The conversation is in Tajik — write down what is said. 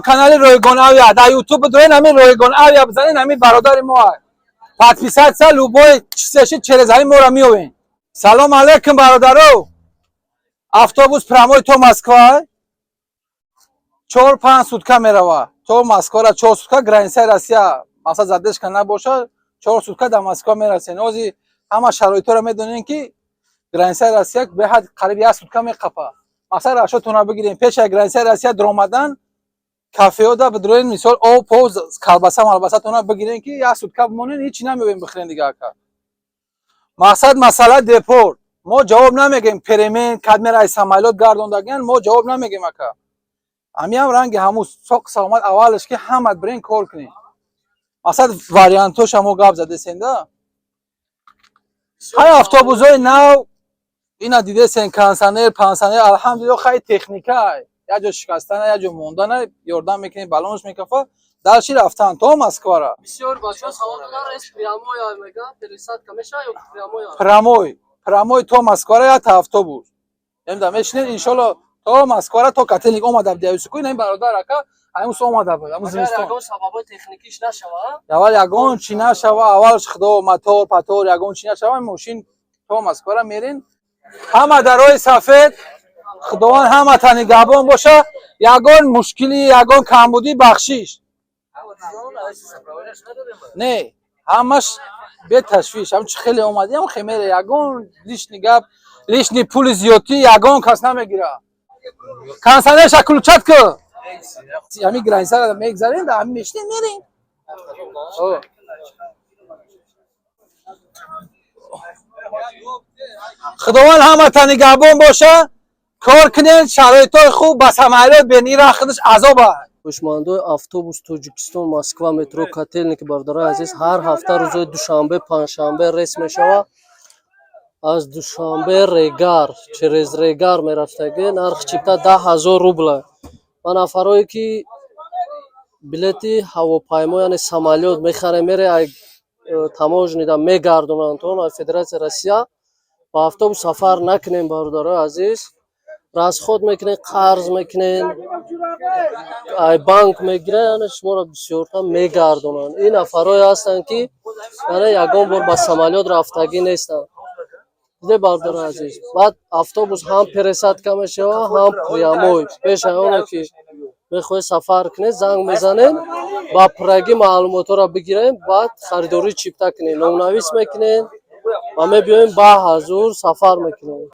Канали Ройгон Авиа дар Ютуб бидорен, ҳамин Ройгон Авиа бизанен, ҳамин бародари мо. Подписаться, любой чизаши через ҳамин моро меёвен. Салом алейкум, бародаро. Автобус прямой то Москва 4-5 сутка мерава. То Москвара 4 сутка, границаи Россия масалан задержка набоша, 4 сутка дар Москва мерасен. Ози ҳама шароитҳоро медонем, ки границаи Россия беҳад қариб як сутка меқапа. Масалан, расчётона бигирем, пешаи границаи Россия дуромадан кафеода бидроен, мисол, об пов, колбаса малбасатона бигирем, ки як сутка бимонен, ҳичи намеёбем бихӯрен дига, ака. Мақсад, масъала депорт, мо ҷавоб намегем. Перемен кадмера ай самолёт гардондагиян, мо ҷавоб намегем, ака. Ҳамиам ранги ҳамун соқ саломат. Аввалаш ки ҳамат бирен, кор кунем. Мақсад, вариантоша мо гап задесем да. Ҳай, автобусҳои нав ина дидесен, кондиционер, пансионер, алҳамдулилло. Хай, техника як ҷо шикастана, як ҷо мондана, ёрдам мекунем, балонш мекафа, дальше рафтан то Москвара. Бисёр бачаҳо савол доданд: рейс прямой мега, пересадка мешава ё прямой? Прямой, прямой то Москвара, якта автобус эмда мешинед, иншолло, то Москвара, то Котельник омада буд. Яюсуку ин бародар, ака, аймус омада буд аму Агар зимистон. Ягон сабабҳои техникиш нашава. Аввал ягон чӣ нашава, аввалш худо, мотор патор ягон чӣ нашава, мошин то Москвара мерин. Ҳама дар роҳи сафед, Худованд ҳамата нигаҳбон боша. Ягон мушкилӣ, ягон камбудӣ, бахшиш. Не, ҳамаш беташвиш, ҳам чи хеле омадиам хемере, ягон лишний гап, лишний пули зиёдтӣ ягон кас намегира. Кондиционерша включать ку, ҳамин границара мегзарем, да ҳамин мешинем, мерем. О. Худованд ҳамата нигаҳбон боша. Кор кунед, шароитҳои хуб, ба самолёт бен, ира худаш азоб аст. Ҳушмандои автобус Тоҷикистон Москва, метро Котельники, бародарои азиз, ҳар ҳафта рӯзои душанбе, панҷшанбе рейс мешавад. Аз Душанбе Регар, через Регар мерафтагӣ. Нархи чипта 10 000 рубла. Ва нафарое ки билети ҳавопаймо, яъне самолёт мехарем, мере, ай таможнида мегардонанд то аз Федератсияи Россия. Ба автобус сафар накунем, бародарои азиз. Расход мекунед, қарз мекунед, ай банк мегиранд, яъне шуморо бисёртар мегардонанд. Ин нафарое ҳастанд, ки яъне ягон бор ба самолёт рафтагӣ нестанд. Диде, бародарои азиз, баъд автобус ҳам пересадка мешавад, ҳам прямой. Пеш аз оне ки мехоҳед сафар кунед, занг мезанем, ба пуррагӣ маълумотҳоро бигирем, баъд харидории чипта кунем, номнавис мекунем ва мебиёем, ба ҳазур сафар мекунем.